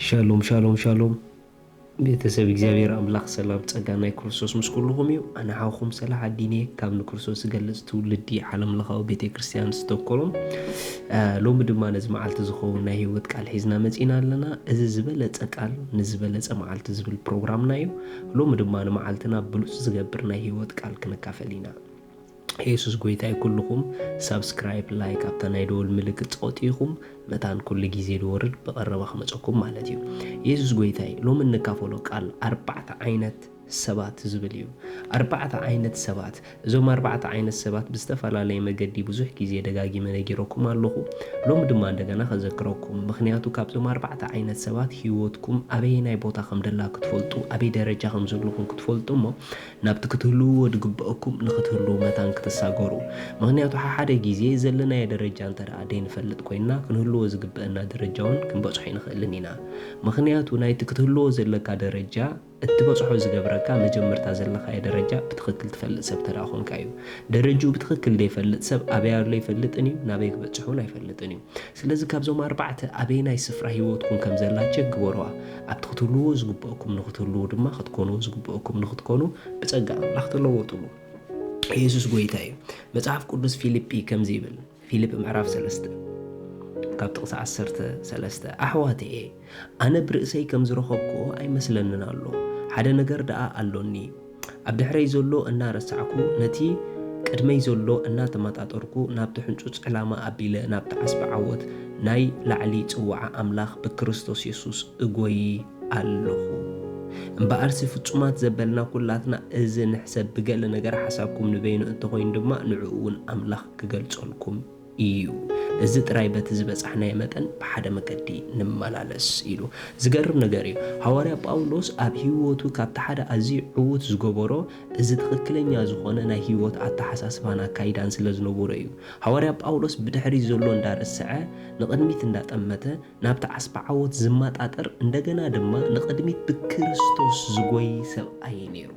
ሻሎም ሻሎም ሻሎም። ቤተሰብ እግዚኣብሔር ኣምላኽ ሰላም ጸጋ ናይ ክርስቶስ ምስ ኩልኹም እዩ። ኣነ ሓውኹም ሰላሕ ኣዲንየ ካብ ንክርስቶስ ዝገልጽ ትውልዲ ዓለምለኻዊ ቤተ ክርስቲያን ስቶኮሎም። ሎሚ ድማ ነዚ መዓልቲ ዝኸውን ናይ ህይወት ቃል ሒዝና መጺና ኣለና። እዚ ዝበለጸ ቃል ንዝበለጸ መዓልቲ ዝብል ፕሮግራምና እዩ። ሎሚ ድማ ንመዓልትና ብሉጽ ዝገብር ናይ ህይወት ቃል ክንካፈል ኢና። የሱስ ጎይታይ ኩልኹም ሳብስክራይብ ላይክ ኣብታ ናይ ደወል ምልክት ጸወጢኹም መታን ኩሉ ግዜ ዝወርድ ብቐረባ ክመጸኩም ማለት እዩ። የሱስ ጎይታይ ሎም እንካፈሎ ቃል ኣርባዕተ ዓይነት ሰባት ዝብል እዩ። ኣርባዕተ ዓይነት ሰባት። እዞም ኣርባዕተ ዓይነት ሰባት ብዝተፈላለየ መገዲ ብዙሕ ግዜ ደጋጊመ ነጊረኩም ኣለኹ። ሎም ድማ እንደገና ከዘክረኩም፣ ምክንያቱ ካብዞም ኣርባዕተ ዓይነት ሰባት ህይወትኩም ኣበየናይ ቦታ ከም ደላ ክትፈልጡ፣ ኣበይ ደረጃ ከም ዘለኹም ክትፈልጡ እሞ ናብቲ ክትህልውዎ ዝግበአኩም ንክትህልው መታን ክትሳገሩ። ምክንያቱ ሓሓደ ግዜ ዘለናዮ ደረጃ እንተ ደኣ ደይንፈልጥ ኮይንና ክንህልዎ ዝግበአና ደረጃ እውን ክንበጽሖ ኣይንኽእልን ኢና። ምክንያቱ ናይቲ ክትህልዎ ዘለካ ደረጃ እትበጽሖ ዝገብረካ መጀመርታ ዘለካዮ ደረጃ ብትኽክል ትፈልጥ ሰብ ተደኣ ኮንካ እዩ። ደረጅኡ ብትኽክል ዘይፈልጥ ሰብ ኣበይ ኣሎ ኣይፈልጥን እዩ፣ ናበይ ክበጽሕ እውን ኣይፈልጥን እዩ። ስለዚ ካብዞም ኣርባዕተ ኣበየናይ ስፍራ ህይወትኩም ከም ዘላ ቸክ ግበሩዋ። ኣብቲ ክትህልዎ ዝግበእኩም ንክትህልዉ ድማ ክትኮንዎ ዝግበእኩም ንክትኮኑ ብጸጋ ኣምላኽ ተለወጡሉ። ኢየሱስ ጎይታ እዩ። መጽሓፍ ቅዱስ ፊልጲ ከምዚ ይብል፣ ፊልጲ ምዕራፍ ሰለስተ ካብ ጥቕሲ ዓሰርተ ሰለስተ ኣሕዋተየ ኣነ ብርእሰይ ከም ዝረኸብክዎ ኣይመስለንን ኣሎ። ሓደ ነገር ደኣ ኣሎኒ። ኣብ ድሕረይ ዘሎ እናረሳዕኩ ነቲ ቅድመይ ዘሎ እናተመጣጠርኩ ናብቲ ሕንጹጽ ዕላማ ኣቢለ ናብቲ ዓስቢ ዓወት ናይ ላዕሊ ጽዋዓ ኣምላኽ ብክርስቶስ የሱስ እጎይ ኣለኹ። እምበኣርሲ ፍጹማት ዘበልና ኩላትና እዚ ንሕሰብ፣ ብገለ ነገር ሓሳብኩም ንበይኑ እንተኾይኑ ድማ ንዕኡ እውን ኣምላኽ ክገልጸልኩም እዩ። እዚ ጥራይ በቲ ዝበጻሕናዮ መጠን ብሓደ መገዲ ንመላለስ ኢሉ። ዝገርም ነገር እዩ። ሃዋርያ ጳውሎስ ኣብ ህይወቱ ካብቲ ሓደ ኣዝዩ ዕዉት ዝገበሮ እዚ ትኽክለኛ ዝኾነ ናይ ህይወት ኣተሓሳስባን ኣካይዳን ስለ ዝነበሮ እዩ። ሃዋርያ ጳውሎስ ብድሕሪት ዘሎ እንዳረስዐ ንቕድሚት እንዳጠመተ ናብቲ ዓስቢ ዓወት ዝመጣጠር እንደገና ድማ ንቕድሚት ብክርስቶስ ዝጎይ ሰብኣይ ነይሩ።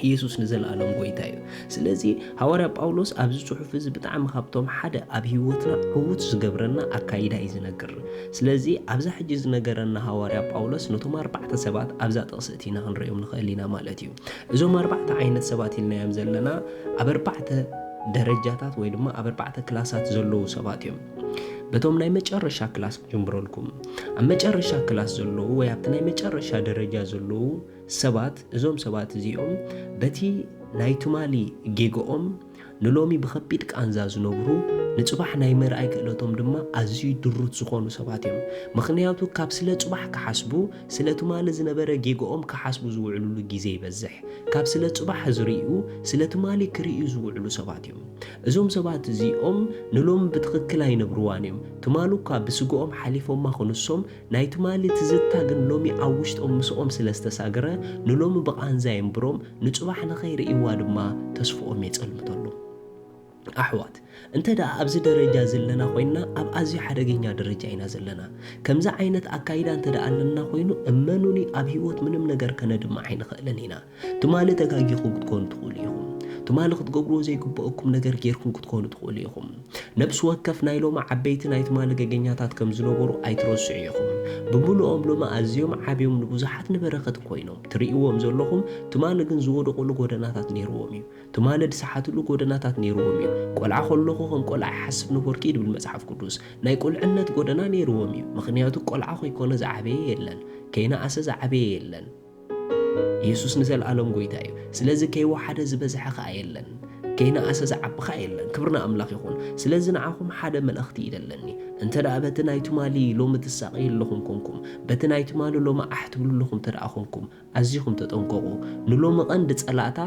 ኢየሱስ ንዘለኣለም ጎይታ እዩ። ስለዚ ሃዋርያ ጳውሎስ ኣብዚ ጽሑፍ እዚ ብጣዕሚ ካብቶም ሓደ ኣብ ህይወትና ዕዉት ዝገብረና ኣካይዳ እዩ ዝነግር። ስለዚ ኣብዛ ሕጂ ዝነገረና ሃዋርያ ጳውሎስ ነቶም ኣርባዕተ ሰባት ኣብዛ ጥቕሲ እቲና ክንርእዮም ንኽእል ኢና ማለት እዩ። እዞም ኣርባዕተ ዓይነት ሰባት ኢልናዮም ዘለና ኣብ ኣርባዕተ ደረጃታት ወይ ድማ ኣብ ኣርባዕተ ክላሳት ዘለዉ ሰባት እዮም። በቶም ናይ መጨረሻ ክላስ ክጅምረልኩም። ኣብ መጨረሻ ክላስ ዘለዉ ወይ ኣብቲ ናይ መጨረሻ ደረጃ ዘለዉ ሰባት፣ እዞም ሰባት እዚኦም በቲ ናይ ትማሊ ጌግኦም ንሎሚ ብኸቢድ ቃንዛ ዝነብሩ፣ ንጽባሕ ናይ ምርኣይ ክእለቶም ድማ ኣዝዩ ድሩት ዝኾኑ ሰባት እዮም። ምኽንያቱ ካብ ስለ ጽባሕ ክሓስቡ፣ ስለ ትማሊ ዝነበረ ጌግኦም ክሓስቡ ዝውዕሉሉ ግዜ ይበዝሕ። ካብ ስለ ጽባሕ ዝርእዩ፣ ስለ ትማሊ ክርእዩ ዝውዕሉ ሰባት እዮም። እዞም ሰባት እዚኦም ንሎሚ ብትኽክል ኣይነብርዋን እዮም። ትማሊ እኳ ብስግኦም ሓሊፎማ ክንሶም፣ ናይ ትማሊ ትዝታ ግን ሎሚ ኣብ ውሽጦም ምስኦም ስለ ዝተሳገረ፣ ንሎሚ ብቓንዛ የንብሮም፣ ንጽባሕ ንኸይርእይዋ ድማ ተስፍኦም የጸልምተሎም። ኣሕዋት፣ እንተ ደኣ ኣብዚ ደረጃ ዘለና ኮይንና፣ ኣብ ኣዝዩ ሓደገኛ ደረጃ ኢና ዘለና። ከምዚ ዓይነት ኣካይዳ እንተ ደኣ ኣለና ኮይኑ፣ እመኑኒ፣ ኣብ ህይወት ምንም ነገር ከነድምዕ ኣይንኽእልን ኢና። ትማሊ ተጋጊኹም ክትኮኑ ትኽእሉ ኢኹም። ትማሊ ክትገብርዎ ዘይግበኣኩም ነገር ጌርኩም ክትኮኑ ትኽእሉ ኢኹም። ነብሲ ወከፍ ናይ ሎሚ ዓበይቲ ናይ ትማሊ ገገኛታት ከም ዝነበሩ ኣይትረስዑ ኢኹም። ብምሉኦም ሎሚ ኣዝዮም ዓብዮም ንብዙሓት ንበረኸት ኮይኖም ትርእይዎም ዘለኹም፣ ትማሊ ግን ዝወደቑሉ ጎደናታት ነይርዎም እዩ። ትማሊ ዝሰሓትሉ ጎደናታት ነይርዎም እዩ። ቆልዓ ከለኹ ከም ቆልዓ ይሓስብ ነበርኩ እዩ ዝብል መጽሓፍ ቅዱስ። ናይ ቁልዕነት ጎደና ነይርዎም እዩ። ምኽንያቱ ቆልዓ ከይኮነ ዝዓበየ የለን። ከይነኣሰ ዝዓበየ የለን። ኢየሱስ ንዘለኣለም ጎይታ እዩ። ስለዚ ከይወሓደ ዝበዝሐ ኸኣ የለን። ከይነኣሰ ዝዓቢ ኸኣ የለን። ክብሪ ንኣምላኽ ይኹን። ስለዚ ንዓኹም ሓደ መልእኽቲ እዩ ዘለኒ። እንተ ደኣ በቲ ናይ ትማሊ ሎሚ ትሳቐዩ ኣለኹም ኮንኩም፣ በቲ ናይ ትማሊ ሎሚ ኣሕ ትብሉ ኣለኹም እንተ ደኣ ኮንኩም፣ ኣዚኹም ተጠንቀቑ። ንሎሚ ቀንዲ ጸላእታ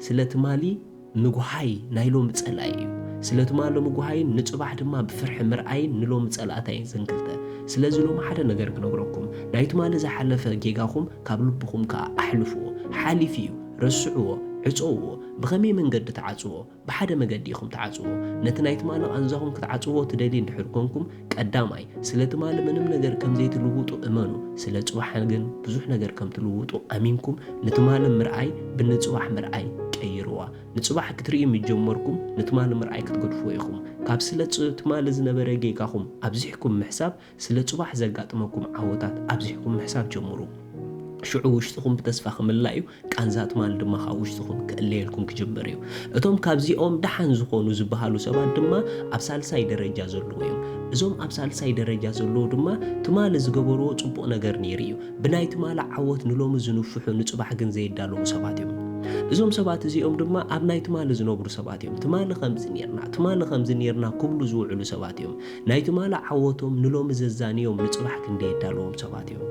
ስለ ትማሊ ምጉሃይ ናይ ሎሚ ጸላኢ እዩ። ስለ ትማሊ ምጉሃይን ንጽባሕ ድማ ብፍርሒ ምርኣይን ንሎሚ ጸላእታ እየን ዘን ክልተ። ስለዚ ሎሚ ሓደ ነገር ክነግረኩም፣ ናይ ትማሊ ዝሓለፈ ጌጋኹም ካብ ልብኹም ከኣ ኣሕልፍዎ። ሓሊፉ እዩ፣ ረስዕዎ፣ ዕጸውዎ። ብኸመይ መንገዲ ትዓጽዎ? ብሓደ መገዲ ኢኹም ትዓጽዎ። ነቲ ናይ ትማሊ ቃንዛኹም ክትዓጽዎ ትደልዩ እንድሕር ኮንኩም፣ ቀዳማይ፣ ስለ ትማሊ ምንም ነገር ከም ዘይትልውጡ እመኑ። ስለ ጽባሕ ግን ብዙሕ ነገር ከም ትልውጡ ኣሚንኩም፣ ንትማሊ ምርኣይ ብንጽባሕ ምርኣይ ቀይርዋ። ንጽባሕ ክትርእዩ ምስ ጀመርኩም ንትማሊ ምርኣይ ክትገድፍዎ ኢኹም። ካብ ስለ ጽ- ትማሊ ዝነበረ ጌጋኹም ኣብዚሕኩም ምሕሳብ ስለ ጽባሕ ዘጋጥመኩም ዓወታት ኣብዚሕኩም ምሕሳብ ጀምሩ። ሽዑ ውሽጥኹም ብተስፋ ክምላእ እዩ፣ ቃንዛ ትማሊ ድማ ካብ ውሽጥኹም ክእለየልኩም ክጅምር እዩ። እቶም ካብዚኦም ደሓን ዝኾኑ ዝበሃሉ ሰባት ድማ ኣብ ሳልሳይ ደረጃ ዘለዉ እዮም። እዞም ኣብ ሳልሳይ ደረጃ ዘለዉ ድማ ትማሊ ዝገበርዎ ጽቡቕ ነገር ነይሩ እዩ። ብናይ ትማሊ ዓወት ንሎሚ ዝንፍሑ ንጽባሕ ግን ዘይዳለዉ ሰባት እዮም። እዞም ሰባት እዚኦም ድማ ኣብ ናይ ትማሊ ዝነብሩ ሰባት እዮም። ትማሊ ከምዚ ነይርና፣ ትማሊ ከምዚ ነይርና ክብሉ ዝውዕሉ ሰባት እዮም። ናይ ትማሊ ዓወቶም ንሎሚ ዘዛንዮም ንጽባሕ ክንደይ የዳለዎም ሰባት እዮም።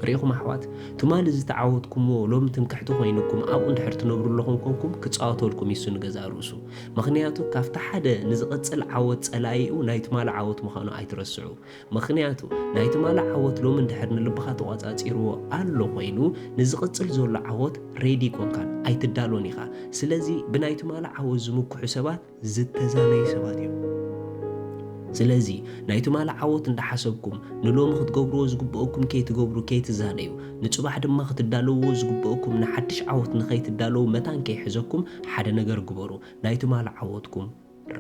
ርኢኹም ኣሕዋት፣ ትማሊ ዝተዓወትኩምዎ ሎሚ ትምክሕቲ ኮይንኩም ኣብኡ እንድሕር ትነብሩ ኣለኹም ኮንኩም ክጻወተልኩም ይሱ ንገዛእ ርእሱ። ምኽንያቱ ካብቲ ሓደ ንዝቕጽል ዓወት ጸላኢኡ ናይ ትማሊ ዓወት ምዃኑ ኣይትረስዑ። ምኽንያቱ ናይ ትማሊ ዓወት ሎሚ እንድሕር ንልብኻ ተቖጻጺርዎ ኣሎ ኮይኑ ንዝቕጽል ዘሎ ዓወት ሬዲ ኮንካን ኣይትዳሎን ኢኻ። ስለዚ ብናይ ትማሊ ዓወት ዝምክሑ ሰባት ዝተዛነዩ ሰባት እዮም። ስለዚ ናይ ትማሊ ዓወት እንዳሓሰብኩም ንሎሚ ክትገብርዎ ዝግብኦኩም ከይትገብሩ ከይትዛነዩ፣ ንጽባሕ ድማ ክትዳለውዎ ዝግብኦኩም ንሓድሽ ዓወት ንኸይትዳለዉ መታን ከይሕዘኩም ሓደ ነገር ግበሩ። ናይ ትማሊ ዓወትኩም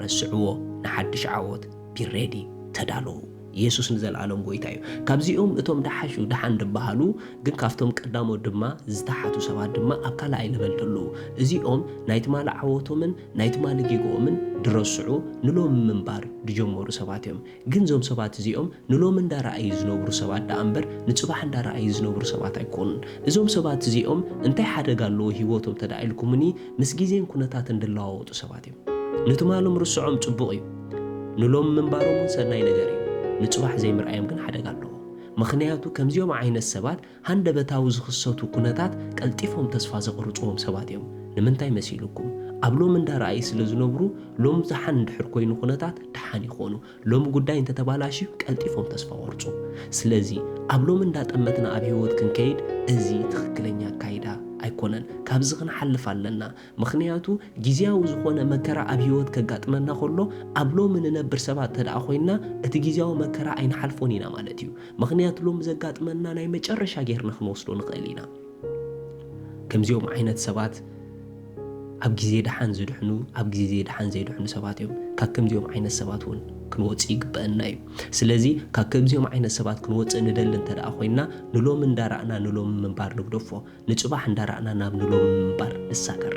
ረስዕዎ፣ ንሓድሽ ዓወት ቢሬዲ ተዳለዉ። ኢየሱስ ንዘለኣለም ጎይታ እዩ። ካብዚኦም እቶም ደሓሹ ደሓን ዝበሃሉ ግን ካብቶም ቀዳሞት ድማ ዝተሓቱ ሰባት ድማ ኣብ ካልኣይ ለበል ዘለዉ። እዚኦም ናይ ትማሊ ዓወቶምን ናይ ትማሊ ጌግኦምን ድረስዑ ንሎሚ ምንባር ድጀመሩ ሰባት እዮም። ግን እዞም ሰባት እዚኦም ንሎሚ እንዳረኣዩ ዝነብሩ ሰባት ደኣ እምበር ንጽባሕ እንዳረኣዩ ዝነብሩ ሰባት ኣይኮኑን። እዞም ሰባት እዚኦም እንታይ ሓደጋ ኣለዎ ህይወቶም ተዳኢልኩምኒ ምስ ግዜን ኩነታትን ድለዋወጡ ሰባት እዮም። ንትማሎም ርስዖም ጽቡቕ እዩ። ንሎም ምንባሮም እውን ሰናይ ነገር እዩ። ንጽባሕ ዘይምርኣዮም ግን ሓደጋ ኣለዎ። ምኽንያቱ ከምዚኦም ዓይነት ሰባት ሃንደበታዊ ዝኽሰቱ ኩነታት ቀልጢፎም ተስፋ ዘቑርጽዎም ሰባት እዮም። ንምንታይ መሲልኩም? ኣብ ሎም እንዳረኣዩ ስለ ዝነብሩ ሎም ዝሓን እንድሕር ኮይኑ ኩነታት ደሓን ይኾኑ። ሎም ጉዳይ እንተተባላሽዩ ቀልጢፎም ተስፋ ቆርጹ። ስለዚ ኣብ ሎም እንዳጠመትና ኣብ ህይወት ክንከይድ እዚ ትኽክለኛ ኣካይዳ ኣይኮነን። ካብዚ ክንሓልፍ ኣለና። ምኽንያቱ ግዜያዊ ዝኾነ መከራ ኣብ ህይወት ከጋጥመና ከሎ ኣብ ሎም እንነብር ሰባት ተደኣ ኮይንና እቲ ግዜያዊ መከራ ኣይንሓልፎን ኢና ማለት እዩ። ምኽንያቱ ሎም ዘጋጥመና ናይ መጨረሻ ጌርና ክንወስዶ ንኽእል ኢና። ከምዚኦም ዓይነት ሰባት ኣብ ግዜ ደሓን ዝድሕኑ ኣብ ግዜ ደሓን ዘይድሕኑ ሰባት እዮም። ካብ ከምዚኦም ዓይነት ሰባት እውን ክንወፅእ ይግበአና እዩ። ስለዚ ካብ ከምዚኦም ዓይነት ሰባት ክንወፅእ ንደሊ እንተ ደኣ ኮይንና ንሎም እንዳረኣና ንሎም ምንባር ንግደፎ። ንጽባሕ እንዳረኣና ናብ ንሎም ምንባር ንሳገር።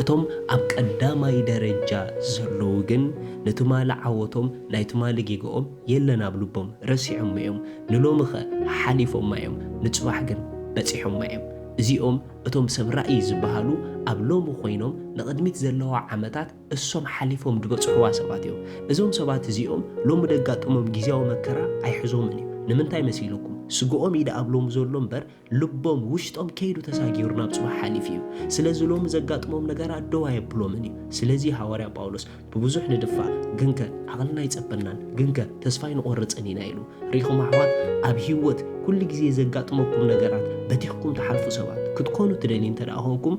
እቶም ኣብ ቀዳማይ ደረጃ ዘለዉ ግን ንትማሊ ዓወቶም ናይ ትማሊ ጌግኦም የለን ኣብ ልቦም ረሲዖሞ እዮም። ንሎሚ ኸ ሓሊፎማ እዮም፣ ንጽባሕ ግን በጺሖማ እዮም። እዚኦም እቶም ሰብ ራእይ ዝበሃሉ ኣብ ሎሚ ኮይኖም ንቕድሚት ዘለዋ ዓመታት እሶም ሓሊፎም ዝበጽሕዋ ሰባት እዮም። እዞም ሰባት እዚኦም ሎሚ ደጋጥሞም ግዜያዊ መከራ ኣይሕዞምን እዩ። ንምንታይ መሲልኩም? ስግኦም እዩ ደኣ ኣብ ሎሚ ዘሎ እምበር ልቦም ውሽጦም ከይዱ ተሳጊሩ ናብ ጽባሕ ሓሊፉ እዩ። ስለዚ ሎሚ ዘጋጥሞም ነገራት ደው ኣየብሎምን እዩ። ስለዚ ሃዋርያ ጳውሎስ ብብዙሕ ንድፋእ ግንከ ዓቕልና ኣይጸበናን ግንከ ተስፋ ኣይንቖርጽን ኢና ኢሉ። ርኢኹም ኣሕዋት፣ ኣብ ህይወት ኩሉ ግዜ ዘጋጥመኩም ነገራት በቲኽኩም ትሓልፉ ሰባት ክትኮኑ ትደልዩ እንተ ደኣ ኾንኩም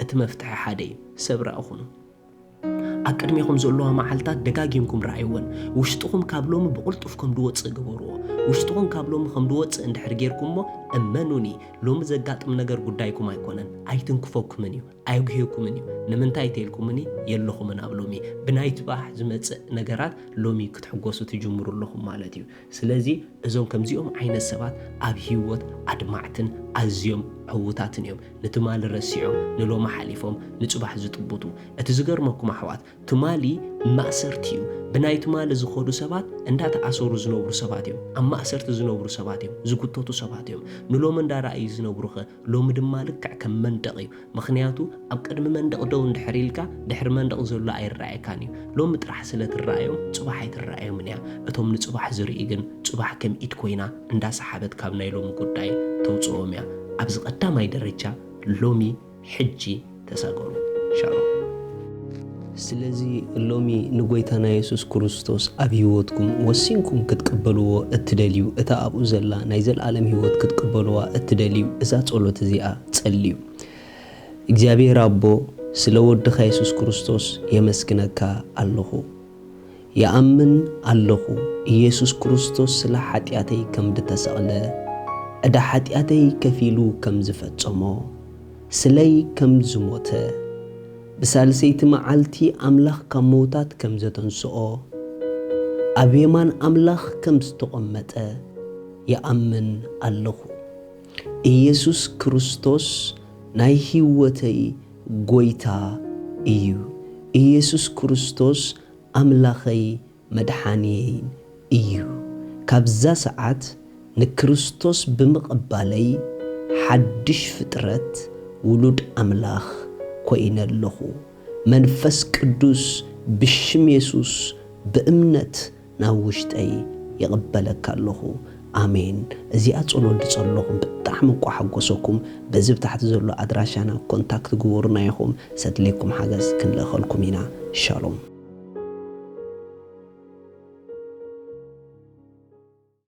እቲ መፍትሒ ሓደ እዩ። ሰብ ረኣ ኹኑ። ኣብ ቅድሜኹም ዘለዋ መዓልታት ደጋጊምኩም ረኣይወን። ውሽጥኹም ካብ ሎሚ ብቕልጡፍ ከም ድወጽእ ግበርዎ። ውሽጥኹም ካብ ሎሚ ከም ድወጽእ እንድሕር ጌርኩሞ እመኑኒ፣ ሎሚ ዘጋጥም ነገር ጉዳይኩም ኣይኮነን። ኣይትንክፈኩምን እዩ፣ ኣይጉህየኩምን እዩ። ንምንታይ ተይልኩምኒ የለኹምን ኣብ ሎሚ። ብናይ ጽባሕ ዝመጽእ ነገራት ሎሚ ክትሕጎሱ ትጅምሩ ኣለኹም ማለት እዩ። ስለዚ እዞም ከምዚኦም ዓይነት ሰባት ኣብ ህይወት ኣድማዕትን ኣዝዮም ዕዉታትን እዮም። ንትማሊ ረሲዖም ንሎሚ ሓሊፎም ንጽባሕ ዝጥብጡ። እቲ ዝገርመኩም ኣሕዋት ትማሊ ማእሰርቲ እዩ። ብናይ ትማሊ ዝኸዱ ሰባት እንዳተኣሰሩ ዝነብሩ ሰባት እዮም። ኣብ ማእሰርቲ ዝነብሩ ሰባት እዮም። ዝጉተቱ ሰባት እዮም። ንሎሚ እንዳረኣዩ ዝነብሩ ኸ ሎሚ ድማ ልክዕ ከም መንደቕ እዩ። ምኽንያቱ ኣብ ቅድሚ መንደቕ ደው እንድሕር ኢልካ ድሕሪ መንደቕ ዘሎ ኣይረኣየካን እዩ። ሎሚ ጥራሕ ስለ ትረኣዮም ጽባሕ ኣይትረኣዮምን እያ። እቶም ንጽባሕ ዝርኢ ግን ጽባሕ ከም ኢድ ኮይና እንዳሰሓበት ካብ ናይ ሎሚ ጉዳይ ተውጽኦም እያ። ኣብዚ ቀዳማይ ደረጃ ሎሚ ሕጂ ተሳገሩ። ሻሎም። ስለዚ ሎሚ ንጎይታና የሱስ ክርስቶስ ኣብ ህይወትኩም ወሲንኩም ክትቅበልዎ እትደልዩ፣ እታ ኣብኡ ዘላ ናይ ዘለኣለም ህይወት ክትቅበልዋ እትደልዩ፣ እዛ ጸሎት እዚኣ ጸልዩ። እግዚኣብሔር ኣቦ፣ ስለ ወድኻ የሱስ ክርስቶስ የመስግነካ ኣለኹ። ይኣምን ኣለኹ፣ ኢየሱስ ክርስቶስ ስለ ሓጢኣተይ ከም ድተሰቕለ፣ ዕዳ ሓጢኣተይ ከፊሉ ከም ዝፈጸሞ፣ ስለይ ከም ዝሞተ፣ ብሳልሰይቲ መዓልቲ ኣምላኽ ካብ መውታት ከም ዘተንስኦ፣ ኣብ የማን ኣምላኽ ከም ዝተቐመጠ ይኣምን ኣለኹ። ኢየሱስ ክርስቶስ ናይ ህይወተይ ጎይታ እዩ። ኢየሱስ ክርስቶስ ኣምላኸይ መድሓንየይን እዩ። ካብዛ ሰዓት ንክርስቶስ ብምቕባለይ ሓድሽ ፍጥረት ውሉድ ኣምላኽ ኮይነ ኣለኹ። መንፈስ ቅዱስ ብሽም የሱስ ብእምነት ናብ ውሽጠይ ይቕበለካ ኣለኹ። ኣሜን። እዚኣ ጸሎት ዝጸለኹም ብጣዕሚ እንቋ ሓጎሰኩም። በዚ ብታሕቲ ዘሎ ኣድራሻና ኮንታክት ግበሩና ኢኹም። ሰድልየኩም ሓገዝ ክንልእኸልኩም ኢና። ሻሎም።